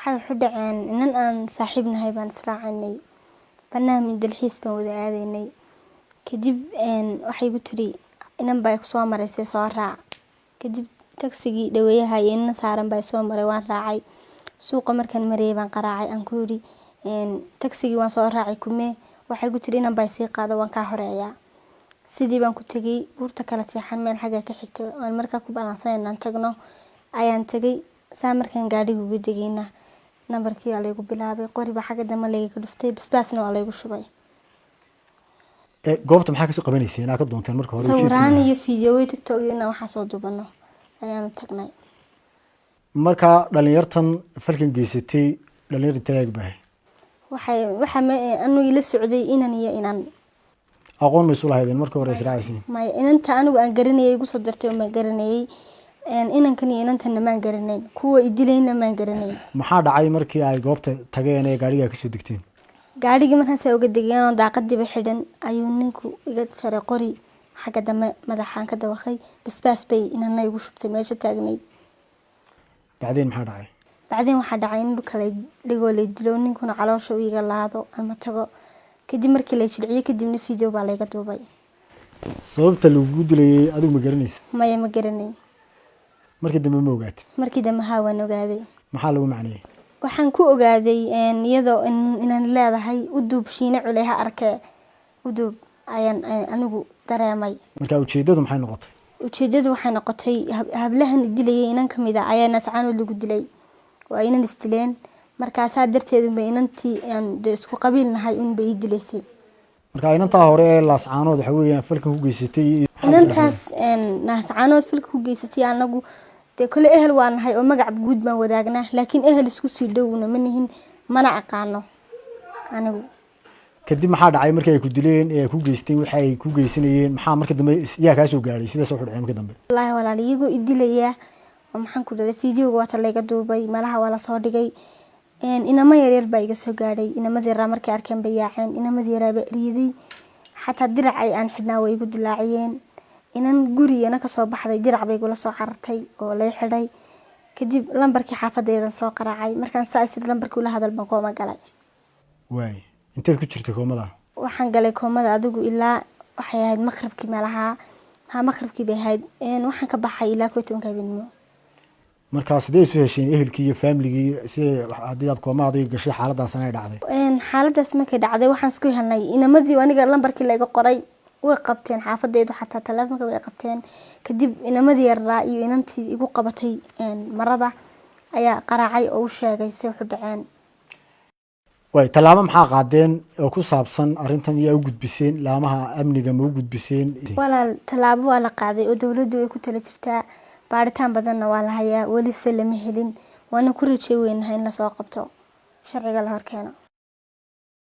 Waxay waxu dhaceen, inan aan saaxiib nahay baan israacanay, barnaamij dalxiis baan wada aadaynay. Kadib waxay igu tiri, "Inan baa kusoo maraysay, soo raac." Kadib tagsigii dhaweeyaha iyo inan saaran baa soo maray, waan raacay. Suuqa markaan marayay baan qaraacay, aan ku yidhi, "Tagsigii waan soo raacay, kumee?" Waxay igu tiri, "Inan baa sii qaado, waan kaa horeeyaa." Sidii baan ku tegay buurta kala jeexan, meel xagga ka xigta aan markaa ku balansanay inaan tagno ayaan tegay. Saa markaan gaadhiga uga degayna, nambarkii waa laygu bilaabay, qori baa xagga dambe layga dhuftay, basbaasna waa laygu shubay. Goobta maxaa kasoo qabanayseen aa ka doonteen marka hore? Sawiraan iyo fiidiyowey TikTok iyo inaan waxaa soo duubano ayaanu tagnay. Marka dhalinyartan falkan geysatay, dhalinyar intee eeg bahay? Waxay waxaa anu ila socday inan iyo inan. Aqoon ma isu lahaydeen marka hore israacaysiin? Maya, inanta anigu aan garanayay igu soo dartay maan garanayay. Inankan iyo inantanna maan garanayn, kuwa idilayna maan garanayn. Maxaa dhacay markii ay goobta tageen ee gaadhiga kasoo degteen? Gaadhigii markaasa uga degeen oo daaqadiiba xidhan ayuu ninku iga jaray qori xagga dambe, madaxaan ka dawaqay. Basbaas bay inana igu shubtay meesha taagnayd. Bacdeen maxaa dhacay? Bacdeen waxaa dhacay in dhulka lay dhigoo, lay dilo, ninkuna caloosha u iga laado ama tago. Kadib markii la jilciyey, kadibna video baa layga duubay. Sababta lagugu dilayay adigu ma garanaysa? Maya, ma garanayn. Markii dambe ma ogaatid? Markii dambe haa, waan ogaaday. Maxaa lagu macneeyey? Waxaan ku ogaaday iyadoo inaan leedahay, "U duub Shiine Culey, ha arkee, u duub," ayaan anigu dareemay. Marka ujeedadu maxay noqotay? Ujeedadu waxay noqotay, hablahan dilayay inan kamid a ayaa Naascaanood lagu dilay oo inan isdileen. Markaasaa darteed unbay inantii aan dee isku qabiil nahay unbay ii dilaysay. Marka inantaa hore ee Laascaanood waxa weeyaan falkan ku geysatay? Inantaas Naascaanood falka ku geysatay, anagu dee kole ehel waa nahay oo magac guud baan wadaagnaa, laakiin ehel isku sii dhowna ma nihin, mana aqaano anigu. Kadib maxaa dhacay markii ay ku dileen ee ay ku geysteen waxa ay ku geysanayeen? Maxaa marka dambe yaa kaa soo gaadhay? Sidaas wuxu dhacay marka dambe? Wallaahi walaal, iyagoo idilayaa oo maxaan ku dhaday, fideoga waata layga duubay, malaha waa lasoo dhigay. Inamo yaryar baa iga soo gaadhay. Inamadii yaraa markay arkeen bay yaaceen, inamadii yaraa baa eryaday. Xataa diracay aan xidhnaa way igu dilaaciyeen. Inan gurigana kasoo baxday dirac bay igula soo carartay oo lay xidhay. Kadib lambarkii xaafadaydan soo qaraacay. Markaan saa isiri lambarkii ula hadal baan kooma galay. Waay, inteed ku jirtay koomada? Waxaan galay koomada adigu ilaa waxay ahayd maqribkii meelahaa, ha, maqribkii bay ahayd. Waxaan ka baxay ilaa 11-ka habeenimo. Markaa sidee isu hesheen ehelkii iyo faamiligii? Sidee haddii aad kooma adiga gashay, xaaladaasna ay dhacday? Xaaladaas markay dhacday, waxaan isku helnay inamadii aniga lambarkii layga qoray way qabteen xaafadeydu, xataa taleefonka way qabteen. Kadib inamadii yaraa iyo inantii igu qabatay marada ayaa qaraacay oo u sheegay say waxu dhaceen. Waay, tallaabo maxaa qaadeen oo ku saabsan arrintan? Yaa u gudbiseen? Laamaha amniga ma u gudbiseen? Walaal, tallaabo waa la qaaday oo dowladdu ay ku tala jirtaa, baaritaan badanna waa la hayaa, welise lama helin. Waana ku rajey weynahay in lasoo qabto, sharciga la horkeeno.